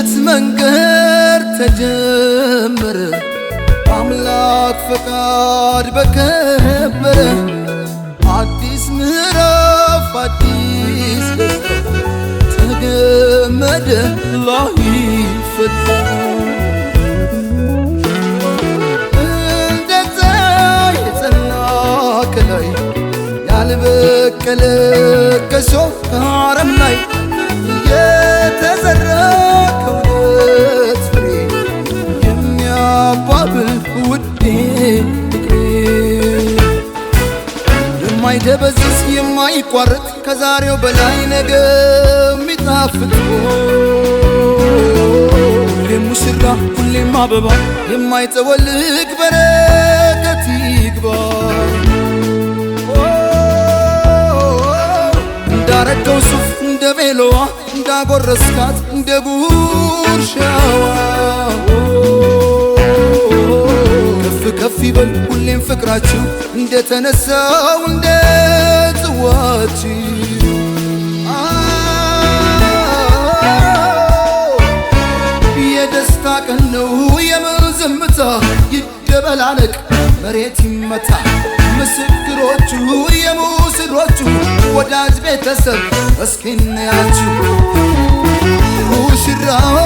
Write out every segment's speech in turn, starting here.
እውነት መንገድ ተጀመረ፣ በአምላክ ፈቃድ በከበረ አዲስ ምዕራፍ፣ አዲስ ደስታ ተገመደ ላይፈታ። እንደ ፀሐይ የጸና፣ ከላይ ያልበቀለ፣ ከሾህ አረም ላይ የተዘራ፣ ከእውነት ፍሬ የሚያባብል ውዴ ፍቅሬ፣ የማይደበዝዝ፣ የማይቋረጥ፣ ከዛሬው በላይ ነገ የሚጣፍጥ፣ ሁሌም ሙሽራ ሁሌም አበባ፣ የማይጠወልቅ በረከት ይግባ። እንዳረገው ሱፍ እንደ ቤሎዋ፣ እንዳጎረስካት እንደ ጉርሻዋ፣ ከፍ ከፍ ይበል ሁሌም ፍቅራችሁ እንደተነሳው እንደ ጽዋችሁ። የደስታ ቀን ነው የምን ዝምታ፣ ይደበላለቅ መሬት ይመታ። ምስክሮቹ የሙሽሮቹ ወዳጅ ቤተሰብ እስኪ እንያችሁ። ሙሽራው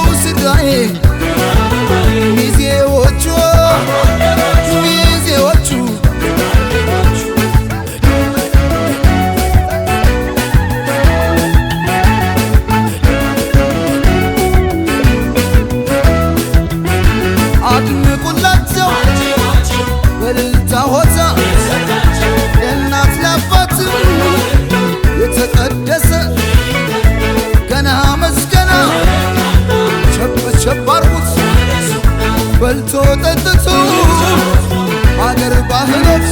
ሙሽራዬ፣ ሚዜዎቹ ሚዜዎቹ፣ አድምቁላቸው በእልልታ ሆታ፣ ለእናት ለአባት የተቀደሰ ገና መስገና። ቸብ ቸብ አርጉት በልቶ ጠጥቶ፣ አገር ባህሎች